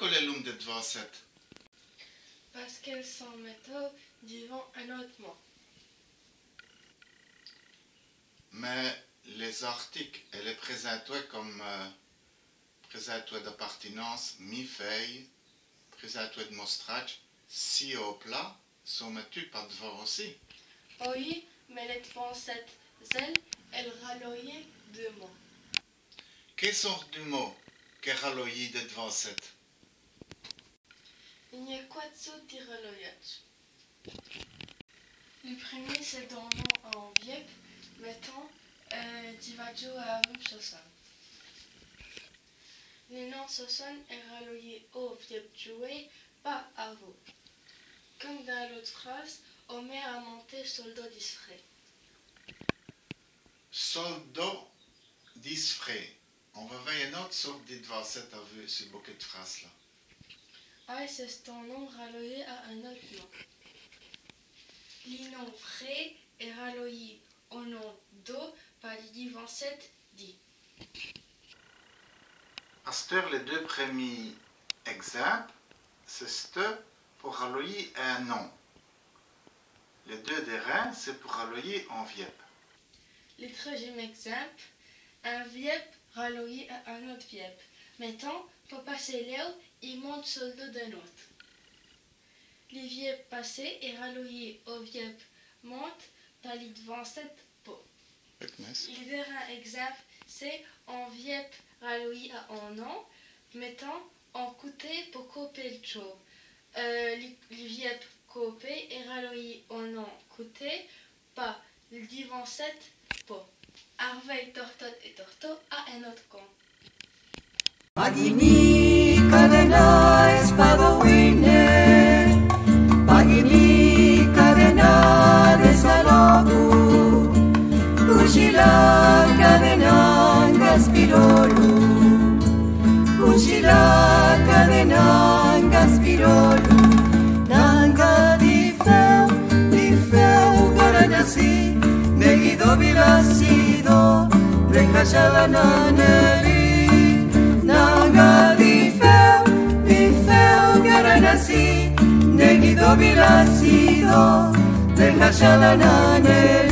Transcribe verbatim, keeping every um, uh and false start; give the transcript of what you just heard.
Pouqwè lès lomes dè d'vant sèt? Pace qu'èles sont mètaudes divant on-ôte mot. Mins lès-artiques èt lès prézintwès come, euh, prézintwès d'apartinance, mi-fèye, prézintwès d' mostradje, si au plat, sont mètus pa d'vant ossi. Oyi, mins lès d'vant sèt, zèls, èles raloyèt deûs mots. Qué sôrt di mot qu'èst raloyî dè d'vant sèt? I gn-a qwate sôrtes di raloyadje. Li prumî, c'èst on nom a on vièbe, mètans, euh, dji va djouwer avou Sosone. Li nom Sosone èst raloyî au vièbe djouwer, pa avou. Come dins l'ôte frâse, Omêr a monté so l' dos dè s' fré. So l' dos dè s' fré. On va vèy one ôte sôrte di d'vant sèt avou ç' bokèt d' frâses-là. Ây, c'è-st-on nom raloyî a on-ôte nom. Li nom fré èst raloyî au nom dos pa li d'vant sèt di. Asteûre, lès deûs prumîs ègzimps', c'èst po raloyî on nom. Lès deûs dêrins, c'èst po raloyî on vièbe. Li treûzyinme ègzimpe, on vièbe raloyî a on-ôte vièbe. Mètans, po passer l'êwe, i monte so l' dos d'on-ôte. Li vièbe passer èst raloyî au vièbe monte pa li d'vant sèt po. Li dêrin ègzimpe, c'èst on vièbe raloyî a on nom, mètans, on coûtê po côper l' tchau. Euh, li, li vièbe côper èst raloyî au nom coûtê pa li d'vant sèt po. Arvèy tortone èt tortô a on-ôte côp. Paguî mi cadène, èspadon win', paguî mi cadène dè s' logo. Couchî la cadène, gaspilolo. Couchî la cadène, gaspilolo. N'anga di feu, di feu, garanasi, nèghi dobi l'acido, nèghi cachada naneri. N'anga di feu, di feu, garanasi, nèghi dobi l'acido, nèghi cachada naneri.